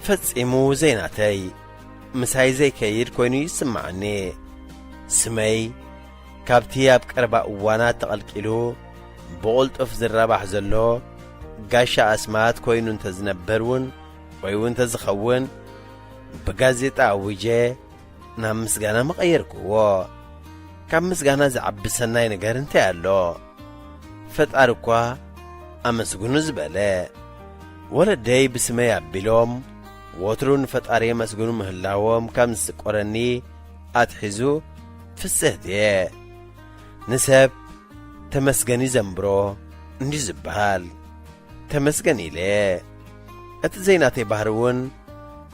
ፈጺሙ ዘይናተይ፣ ምሳይ ዘይከይድ ኮይኑ ይስምዓኒ። ስመይ ካብቲ ኣብ ቀረባ እዋናት ተቐልቂሉ ብቕልጡፍ ዝራባሕ ዘሎ ጋሻ ኣስማት ኮይኑ እንተዝነበር እውን ወይ እውን እንተዝኸውን፣ ብጋዜጣ ኣዊጀ ናብ ምስጋና ምቐየርክዎ። ካብ ምስጋና ዝዓቢ ሰናይ ነገር እንታይ ኣሎ? ፈጣሪ እኳ ኣመስግኑ ዝበለ። ወለደይ ብስመይ ኣቢሎም ወትሩ ንፈጣሪ የመስግኑ ምህላዎም ካብ ዝስቆረኒ ኣትሒዙ ፍስህት እየ። ንሰብ ተመስገን ይዘንብሮ እንዲ ዝበሃል፣ ተመስገን ኢለ። እቲ ዘይናተይ ባህሪ እውን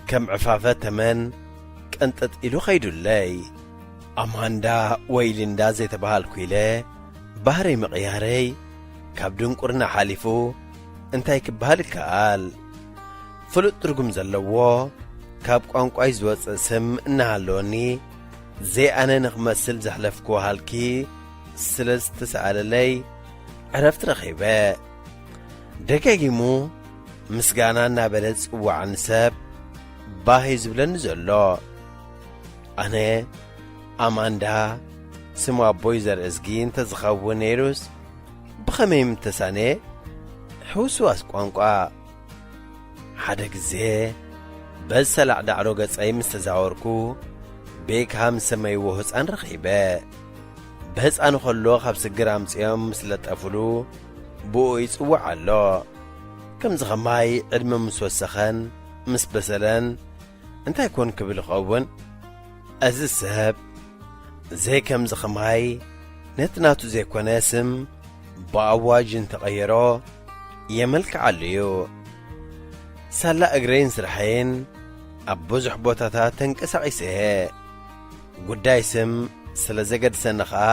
ከም ዕፋፈ ተመን ቅንጥጥ ኢሉ ኸይዱለይ። ኣማንዳ ወይ ሊንዳ ዘይተባሃልኩ ኢለ ባህሪ ምቕያረይ ካብ ድንቁርና ሓሊፉ እንታይ ክበሃል ይከኣል? ፍሉጥ ትርጉም ዘለዎ ካብ ቋንቋይ ዝወፅእ ስም እናሃለወኒ ዘይኣነ ንኽመስል ዘሕለፍኩዎ ሃልኪ ስለ ዝተሰኣለለይ ዕረፍቲ ረኺበ። ደጋጊሙ ምስጋና እናበለ ዝጽውዓኒ ሰብ ባህ እዩ ዝብለኒ ዘሎ። ኣነ ኣማንዳ ስም ኣቦይ ዘርእዝጊ እንተዝኸውን ነይሩስ ብኸመይ ምተሳነ ሕውስዋስ ቋንቋ። ሓደ ግዜ በዚ ሰላዕ ዳዕሮ ገጸይ ምስ ተዛወርኩ ቤካ ምስ ሰመይዎ ህጻን ረኺበ። ብህጻኑ ከሎ ካብ ስግር ኣምጺኦም ምስ ለጠፉሉ ብኡ ይጽዋዕ ኣሎ። ከምዚ ኸማይ ዕድመ ምስ ወሰኸን ምስ በሰለን እንታይ ኮን ክብል ይኸውን? እዚ ሰብ ዘይከምዚ ኸማይ ነቲ ናቱ ዘይኮነ ስም ብኣዋጅ እንተቐየሮ የመልክዓሉ እዩ። ሳላ እግረይን ስርሐይን ኣብ ብዙሕ ቦታታት ተንቀሳቒሰ እየ። ጉዳይ ስም ስለ ዘገድሰኒ ኸኣ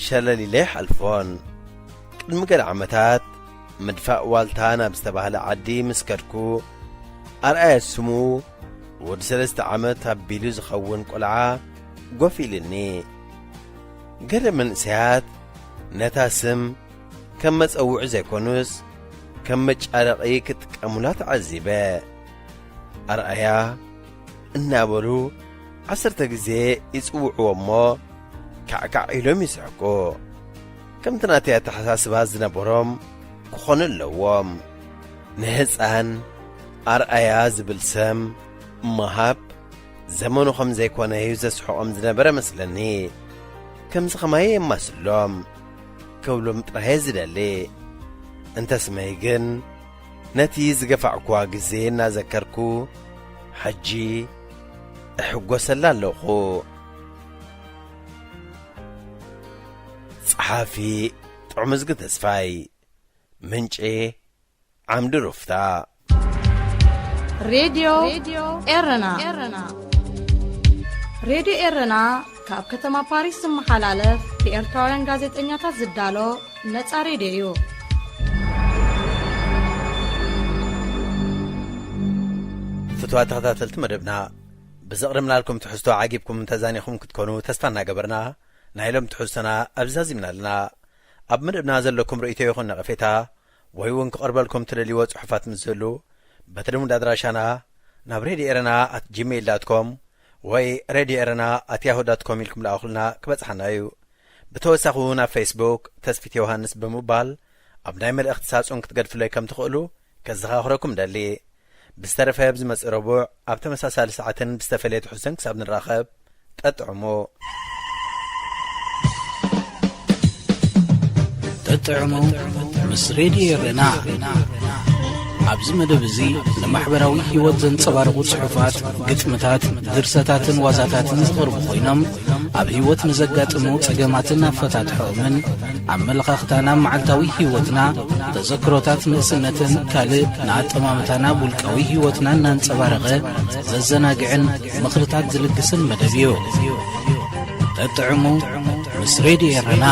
ሸለል ኢለ ይሓልፎን። ቅድሚ ገለ ዓመታት ምድፋእ ዋልታ ናብ ዝተባህለ ዓዲ ምስ ከድኩ ኣርኣያ ስሙ ወዲ ሰለስተ ዓመት ኣቢሉ ዝኸውን ቆልዓ ጎፍ ኢልኒ። ገለ መንእሰያት ነታ ስም ከም መጸውዒ ዘይኮኑስ ከም መጫረቒ ክጥቀሙላ ተዓዚበ። ኣርኣያ እናበሉ ዓሰርተ ግዜ ይጽውዕዎ እሞ ካዕካዕ ኢሎም ይስሕቁ። ከምቲ ናተይ ኣተሓሳስባ ዝነበሮም ክኾኑ ኣለዎም። ንህፃን ኣርኣያ ዝብል ሰም ምሃብ ዘመኑ ከም ዘይኮነ እዩ ዘስሕቖም ዝነበረ መስለኒ። ከምዚ ኸማይ የማስሎም ክብሎም ጥራየ ዝደሊ። እንተስመይ ግን ነቲ ዝገፋዕኩዋ ግዜ እናዘከርኩ ሕጂ እሕጎሰላ ኣለኹ። ጸሓፊ ጥዑምዝጊ ተስፋይ። ምንጪ ዓምዲ ሩፍታ። ሬድዮ ኤረና። ሬድዮ ኤረና ካብ ከተማ ፓሪስ ዝመሓላለፍ ብኤርትራውያን ጋዜጠኛታት ዝዳሎ ነጻ ሬድዮ እዩ። ፍትዋት ተኸታተልቲ መደብና፣ ብዘቕረብናልኩም ትሕዝቶ ዓጊብኩም ተዛኒኹም ክትኮኑ ተስፋ እናገበርና፣ ናይ ሎም ትሕዝቶና ኣብዚ ዛዚምና ኣለና። ኣብ መደብና ዘለኩም ርእይቶ ይኹን ነቐፌታ ወይ እውን ክቐርበልኩም ትደልይዎ ጽሑፋት ምስ ዝህሉ፣ በቲ ልሙድ ኣድራሻና ናብ ሬድዮ ኤረና ኣት ጂሜይል ዳት ኮም ወይ ሬድዮ ኤረና ኣት ያሁ ዳት ኮም ኢልኩም ልኣኹልና ክበጽሓና እዩ። ብተወሳኺ እውን ኣብ ፌስቡክ ተስፊት ዮሃንስ ብምባል ኣብ ናይ መልእኽቲ ሳጹን ክትገድፍለይ ከም ትኽእሉ ከዘኻኽረኩም ደሊ። ብዝተረፈ ኣብ ዝመጽእ ረቡዕ ኣብ ተመሳሳሊ ሰዓትን ብዝተፈለየ ትሕዝቶን ክሳብ ንራኸብ፣ ጠጥዕሙ። ጠጥዕሙ ምስ ሬድዮ ኤረና። ኣብዚ መደብ እዚ ንማሕበራዊ ህይወት ዘንጸባርቑ ጽሑፋት፣ ግጥምታት፣ ድርሰታትን ዋዛታትን ዝቐርቡ ኮይኖም፣ ኣብ ህይወት ንዘጋጥሙ ጸገማትን ኣፈታትሖኦምን፣ ኣመለኻኽታና ኣብ መዓልታዊ ህይወትና፣ ተዘክሮታት ንእስነትን ካልእ ንኣጠማምታና ኣብ ውልቃዊ ህይወትና እናንጸባረቐ ዘዘናግዕን ምኽርታት ዝልግስን መደብ እዩ። ጠጥዕሙ ምስ ሬድዮ ኤረና።